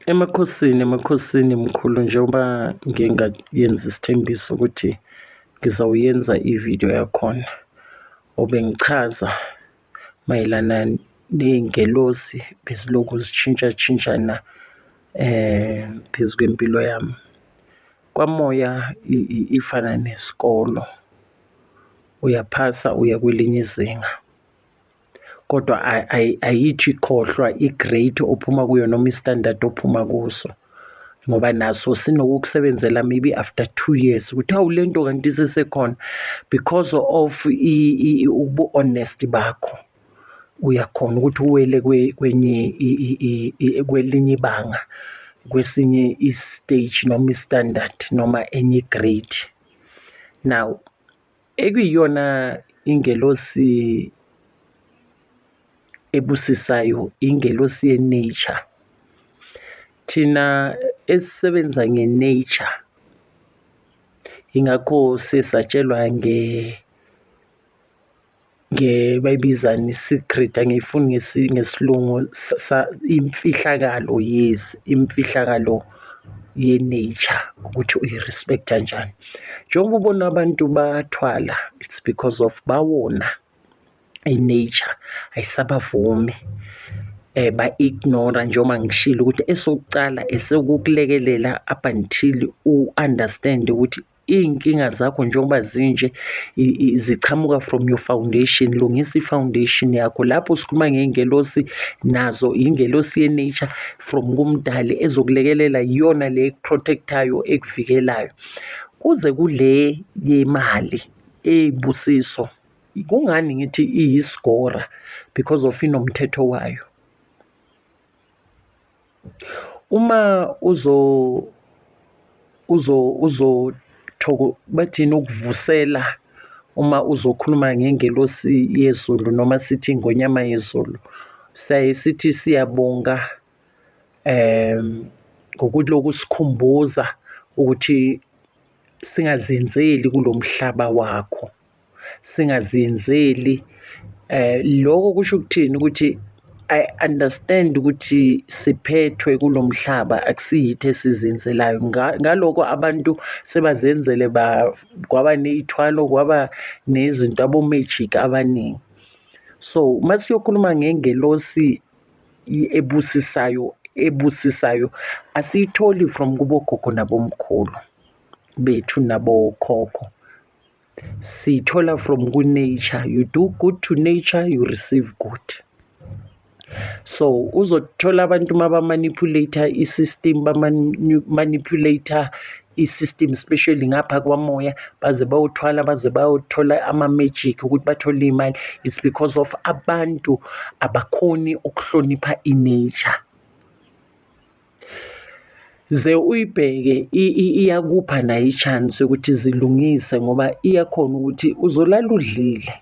Emakhosini, emakhosini mkhulu, njengoba ngike ngayenza isithembiso ukuthi ngizawuyenza ividiyo yakhona. Obengichaza mayelana ney'ngelosi bezilokhu zishintsha shintshana phezu kwempilo yami. Kwamoya ifana nesikolo, uyaphasa uya kwelinye izinga kodwa ayithi khohlwa i-grade ophuma kuyo noma i-standard ophuma kuso ngoba naso sinokukusebenzela maybe after 2 years ukuthi hawu, le nto kanti isesekhona because of ubu-honest bakho. Uyakhona ukuthi uwele kwenye kwelinye ibanga, kwesinye i-stage noma i-standard noma enye i-grade. Now ekuyiyona ingelosi ebusisayo, ingelosi ye-nature. Thina esisebenza nge-nature, ingakho sesatshelwa bayibizani i-secret, angiyifuni ngesilungu, imfihlakalo, yes, imfihlakalo ye-nature ukuthi uyi-respect-a kanjani. Njengoba ubona abantu bathwala, it's because of bawona i-nature ayisabavumi, ba-ignore-a njengoba ngishilo ukuthi esokucala esokukulekelela up until u-understand ukuthi iy'nkinga zakho njengoba zinje zichamuka from your foundation. Lungisa i-foundation yakho. Lapho sikhuluma ngey'ngelosi, nazo ingelosi ye-nature from kumdali ezokulekelela, iyona le eku-protect-ayo, ekuvikelayo. Kuze kule yemali ey'busiso, kungani ngithi iyisigora? Because of inomthetho wayo. Uma uzo bathini ukuvusela, uma uzokhuluma ngengelosi yezulu noma sithi ingonyama yezulu, siyaye sithi siyabonga ngokulokhu sikhumbuza ukuthi singazenzeli kulo mhlaba wakho, singazenzeli. Lokho kusho ukuthini? Ukuthi I understand ukuthi siphethwe kulo mhlaba, akusiyithi esizenzelayo. Ngaloko abantu sebazenzele, kwaba ney'thwalo, kwaba nezinto, abo-magic abaningi. So masiyokhuluma ngengelosi ebusisayo, ebusisayo asiyitholi from kubogogo nabomkhulu bethu nabokhokho, siyithola from ku-nature. You do good to nature, you receive good. So uzothola abantu maba-manipulate i-system, ba-manipulate i-system, especially ngapha kwamoya, baze bayothwala, baze bayothola ama-magic ukuthi bathole iy'mali. It's because of abantu abakhoni ukuhlonipha i-nature. Ze uyibheke, iyakupha nayo i-chance yokuthi zilungise ngoba iyakhona ukuthi uzolala udlile.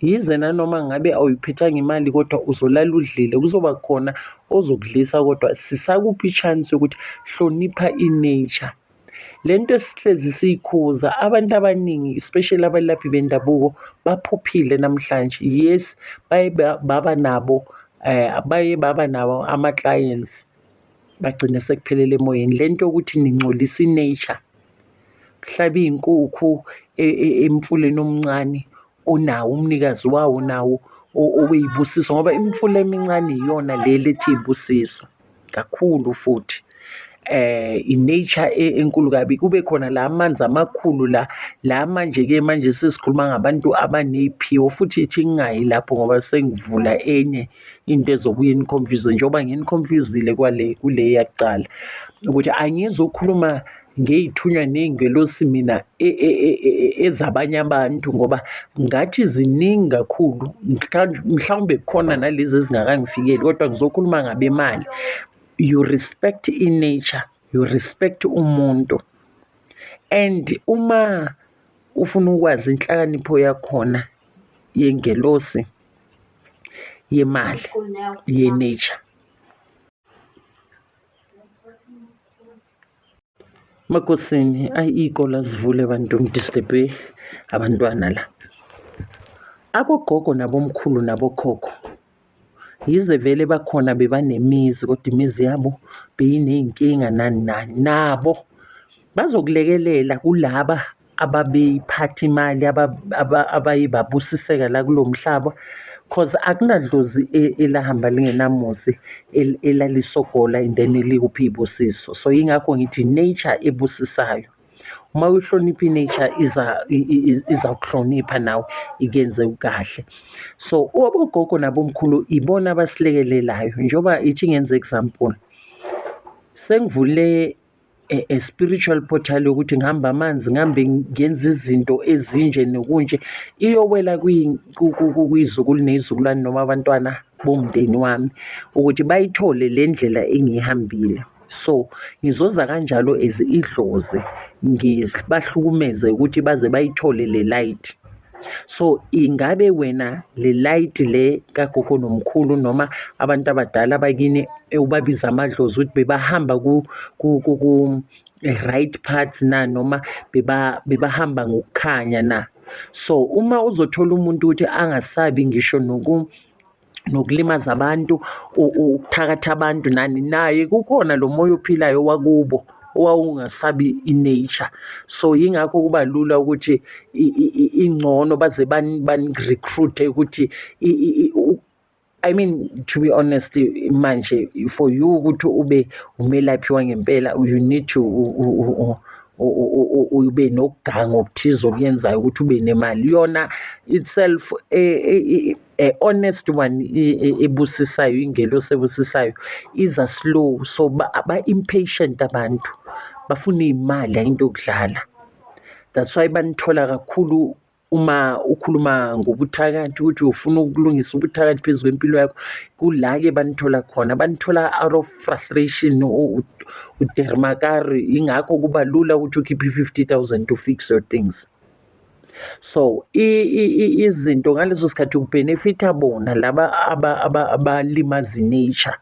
Yize nanoma ngabe awuyiphethanga imali, kodwa uzolala udlile, kuzoba khona ozokudlisa, kodwa sisakupha i-chance yokuthi hlonipha i-nature. Le nto esihlezi siyikhuza abantu abaningi, especially abalaphi bendabuko, baphuphile namhlanje. Yes, baye baba nabo, baye baba nawo ama-clients, bagcine sekuphelele emoyeni. Le nto yokuthi ningcolisa i-nature, kuhlabe iy'nkukhu emfuleni omncane onawo umnikazi wawo nawo owey'busiso, ngoba imifula emincane iyona le eletha iy'busiso kakhulu futhi. I-nature enkulu kabi, kube khona la amanzi amakhulu la la manje-ke manje sesikhuluma ngabantu abaney'phiwo futhi. Ithi ngingayi lapho ngoba sengivula enye into ezobuye ini-confuse njengoba ngini-confuse-ile kwale kule yakucala ukuthi angizukhuluma ngey'thunywa ney'ngelosi mina ezabanye abantu ngoba ngathi ziningi kakhulu, mhlawumbe kukhona nalezi ezingakangifikeli, kodwa ngizokhuluma ngabemali. You respect i-nature, you respect umuntu, and uma ufuna ukwazi inhlakanipho yakhona yengelosi yemali ye-nature. Makosini, ayi, iy'kole azivule bantu, ngi-disturb-e abantwana la. Abogogo nabomkhulu nabokhokho. Yize vele bakhona bebanemizi kodwa imizi yabo beyiney'nkinga nani nani, nabo bazokulekelela kulaba ababeyiphatha imali abaye babusiseka la kulo mhlaba cause akunadlozi elahamba lingenamuzi elalisokola and then likuphe iy'busiso. So, yingakho ngithi nature ebusisayo. Uma uyihlonipha i-nature iza izakuhlonipha nawe ikuyenze kahle. So, ogogo nabomkhulu ibona abasilekelelayo njengoba ithi ngenze example, sengivule a spiritual portal yokuthi ngihamba amanzi, ngihambe ngenza izinto ezinje nokunje, iyowela kwiy'zukulu ney'zukulwane noma abantwana bomndeni wami ukuthi bayithole le ndlela engiyihambile. So, ngizoza kanjalo as idlozi ngibahlukumeze ukuthi baze bayithole le light. So, ingabe wena le light le kagogo nomkhulu noma abantu abadala bakini ubabiza amadlozi ukuthi bebahamba ku right path na noma bebahamba ngokukhanya na? So, uma uzothola umuntu ukuthi angasabi ngisho nokulimaza abantu, ukuthakatha abantu nani, naye kukhona lo moya ophilayo wakubo owawungasabi i-nature. So, yingakho kuba lula ukuthi ingcono baze bani-recruit-e ukuthi I mean, to be honest, manje for you ukuthi ube umelaphi wangempela, you need to ube nokuganga okuthize okuyenzayo ukuthi ube nemali. Yona itself a honest one ebusisayo, ingelosi ebusisayo iza slow, so ba-impatient abantu, bafuna iy'mali hhayi into yokudlala. That's why banithola kakhulu uma ukhuluma ngobuthakathi ukuthi ufuna ukulungisa ubuthakathi phezu kwempilo yakho, kula-ke banithola khona, banithola out of frustration, udermakari, yingakho kuba lula ukuthi ukhiphe i-50,000 to fix your things. So, izinto ngaleso sikhathi ku-benefit-a bona laba abalimaza i-nature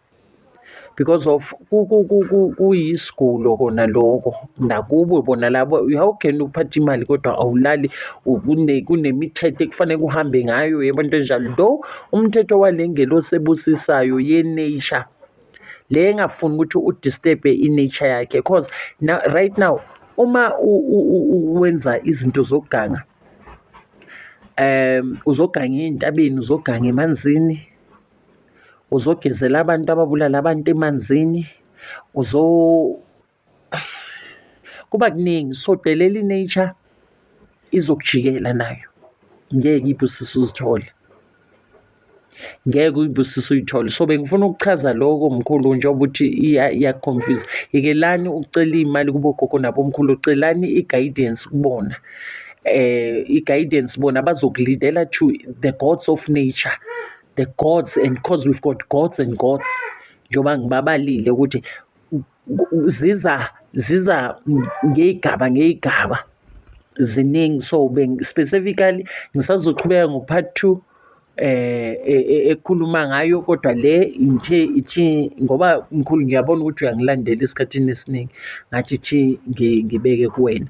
because of kuyisigulo kona loko nakubo bona labo. How can uphathe imali kodwa awulali? Kunemithetho ekufanele uhambe ngayo, yebo, into enjalo. Though umthetho wale ngelosi ebusisayo ye-nature le engafuni ukuthi u-disturb-e i-nature yakhe, cause now, right now, uma wenza izinto zokuganga, uzoganga ey'ntabeni, uzoganga emanzini, uzogezela abantu ababulala abantu emanzini, uzo kuba kuningi. So delela i-nature, izokujikela nayo, ngeke iy'busiso uzithole, ngeke uyibusise uyithole. So bengifuna ukuchaza lokho, mkhulu, njengoba uthi iya-confuse. Yekelani ukucela iy'mali kubogogo nabomkhulu, celani i-guidance kubona. I-guidance bona bazoku-lead-ela to the gods of nature, the gods, and cause we've got gods and gods, njengoba ngibabalile ukuthi ziza ngey'gaba ngey'gaba, ziningi. So specifically ngisazochubeka ngo-part two ekhuluma ngayo, kodwa le ngithe ithi ngoba mkhulu ngiyabona ukuthi uyangilandela esikhathini esiningi, ngathi thi ngibeke kuwena.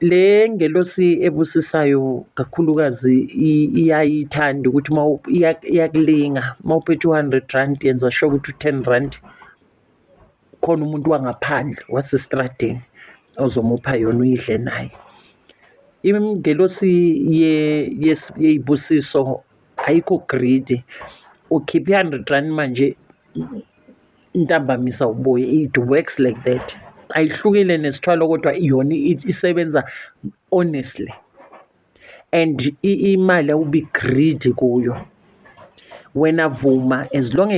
Le ngelosi ebusisayo kakhulukazi iyayithanda ukuthi uma iyakulinga, uma uphethe u-R100, yenza sure ukuthi u-R10 khona umuntu wangaphandle wasestradeni ozomupha yona uyidle naye. Ingelosi yey'busiso ayikho greedy. Ukhipha i-R100 manje, ntambamisa ubuye, it works like that. Ayihlukile nesithwalo kodwa yona isebenza honestly and imali awubi greedy kuyo. Wena vuma as long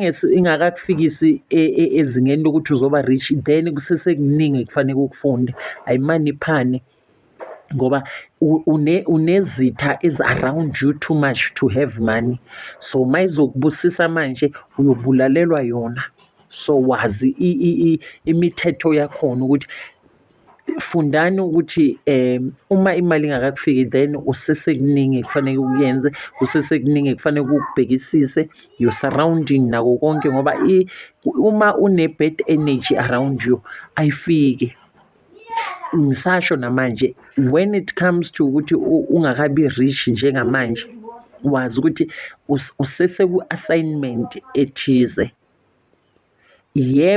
as ingakakufikisi ezingeni lokuthi uzoba rich, then kusesekuningi ekufanele ukufunde. Ayimane iphane ngoba unezitha ezi-around you too much to have money. So mayizokubusisa manje uyobulalelwa yona. So wazi imithetho yakhona ukuthi fundani ukuthi uma imali ingakakufiki, then usesekuningi ekufanele ukuyenze, kusesekuningi ekufanele ukubhekisise, your surrounding nako konke, ngoba uma une-bad energy around you ayifiki. Ngisasho namanje, when it comes to ukuthi ungakabi rich njengamanje, Wazi ukuthi useseku-assignment ethize. Yebo.